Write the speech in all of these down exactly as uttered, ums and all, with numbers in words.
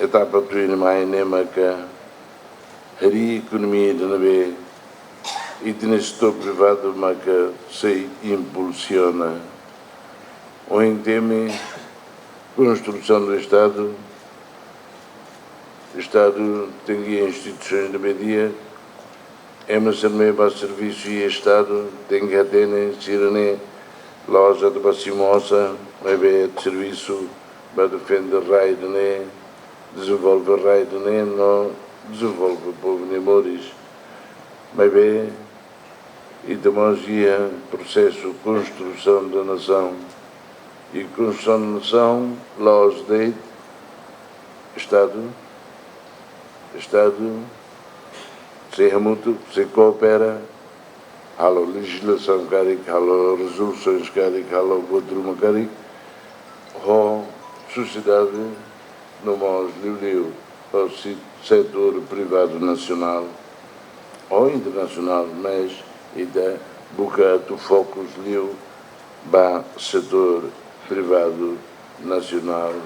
Etapa tuirmai ne'e maka harii ekonomia ida ne'ebé ita-nia setór privadu maka sei impulsiona. Ohin temi konstrusaun do Estadu, Estadu tenke iha instituisoens ne'ebé di'ak, ema sira ne'ebé bá servisu iha Estadu tenke hatene sira-ne'e la'ós atu bá simu osan, maibé servisu bá defende rai ida-ne'e, dezenvolve rai ida-ne'e no dezenvolve povu nia moris. Maibé ita mós iha prosesu konstrusaun da nasaun. I konstrusaun da nasaun la'ós de'it Estadu, Estadu sei hamutuk, sei koopera, halo lejizlasaun karik, halo rezolusoens karik, halo buat ruma karik, ho sosiedade no mós liuliu ho se-, setór privadu nasionál ou internasionál, mas ita buka atu fokus liu ba setór privadu nasionál.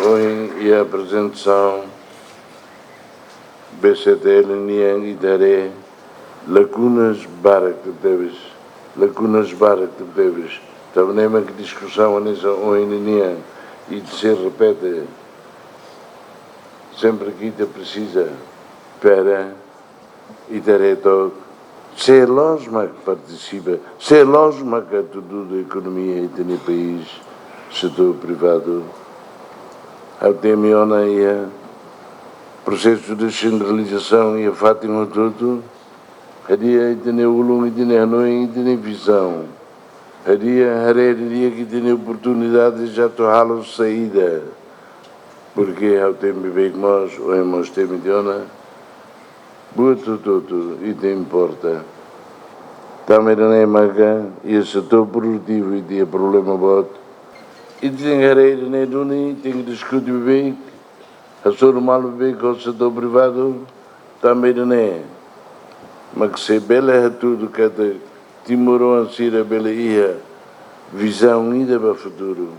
Ohin iha aprezentasaun B C T L nian ita haree lakunas barak tebes, lakunas barak tebes. Tanba ne'e mak diskusaun hanesan ohin nian, ita sei repete, sempre ke ita presiza, para ita haree took sé loos mak partisipa, sé loos mak atu dudu ekonomia ita-nia país, setór privadu. Ha'u temi ona iha prosesu desentralizasaun iha fatin hotu-hotu, hadi'a ita-nia ulun, ita-nia hanoin, ita-nia vizaun. Hadi'a haree didi'ak ita-nia oportunidade atu halo saida. Porke ha'u temi beibeik mós, ohin mós temi tiha ona, buat hotu-hotu ita importa. Tanba ida-ne'e maka iha setór produtivu ita iha problema boot. Ita tenke haree ida-ne'e duni, tenke diskute beibeik, hasoru malu beibeik ho setór privadu, tanba ida-ne'e mak sei bele hatudu katak timoroan sira bele iha vizaun ida ba futuru.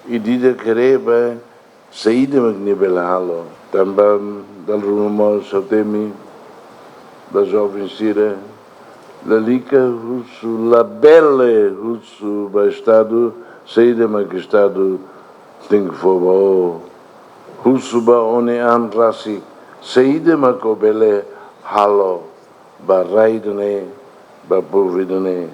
Ida-idak haree ba saida mak nia bele halo. Tanba dala ruma mós ha'u temi ba joven sira, lalika husu, labele husu ba Estadu saida mak Estadu tenke fó ba ó. Husu ba ó-nia an rasik saida mak ó bele halo ba rai ida-ne'e, ba povu ida-ne'e.